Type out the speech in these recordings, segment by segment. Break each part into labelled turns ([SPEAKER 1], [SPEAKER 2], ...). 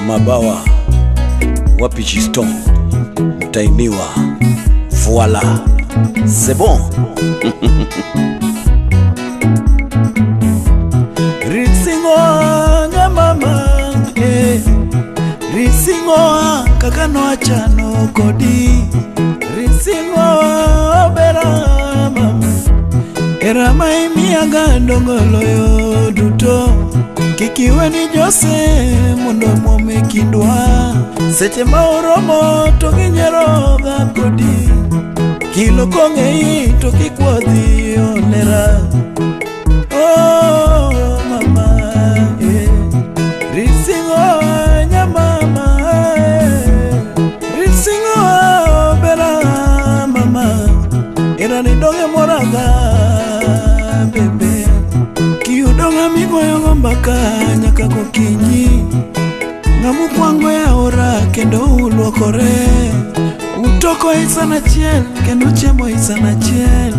[SPEAKER 1] Mabawa wapi Juston Mtaimiwa. Voilà, c'est bon. Risingo mama eh. Risingo kaka noachano kodi. Risingo bera mama. Era maimiaga ndongolo yo duto. Kik iwe ni Jose mondo muom e kindwa. Seche ma oromo to ginyeroga kodi. Kilo kong'eyi to kik wadhi olera. Oh mama eh. Risingo nyamama eh. Risingo bera mama. Era ni donge moraga bebe. Kiyudo ng'ama igoyogo mbaka nyaka gokinyi. Ng'ama ukwango e aora kendo uluokore. Utoko e san achiel kendo uchiemo e san achiel.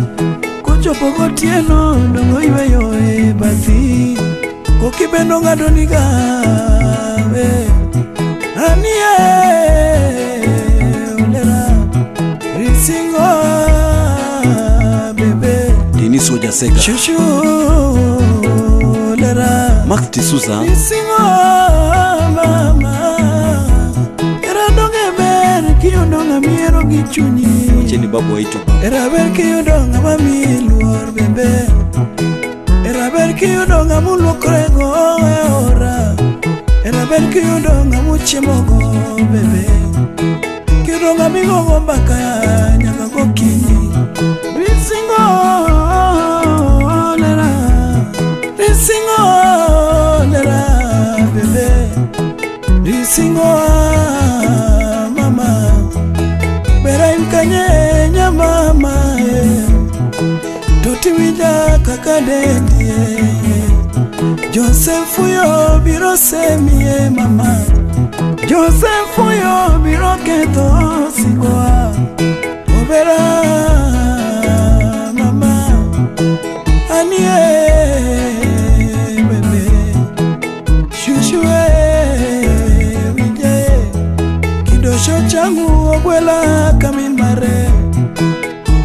[SPEAKER 1] Kochopo gotieno dongo yweyo e bathi. Koki bende ong'adoniga anie olera. Risingo bebe.
[SPEAKER 2] Denis Ojasega.
[SPEAKER 1] Shushu olera.
[SPEAKER 2] Max Tisuza.
[SPEAKER 1] Risingo mama. Era donge ber kiyudo ng'ama ihero gi chunyi.
[SPEAKER 2] Cheni babu waito.
[SPEAKER 1] Era ber kiyudo ng'ama miyi luor bende. Era ber kiyudo ng'ama uluokrego e aora. Era ber kiyudo ng'ama uchiemogo bebe. Kiyudo ng'ama igogo mbaka nyaka gokinyi. Risingo olera. Risingo olera bebe. Risingo mama. Bera in kanye nyamama eh. Totiwinja kaka dendi eh. Josefu yo biro semie mama. Josefu yo biro ketho singoa. Obera mama. Anie bebe. Shushu winje. Kidosho changu ogwela kamin mare.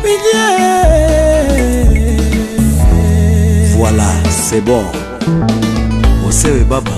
[SPEAKER 1] Winje.
[SPEAKER 2] Voilà, c'est bon. Osewe baba.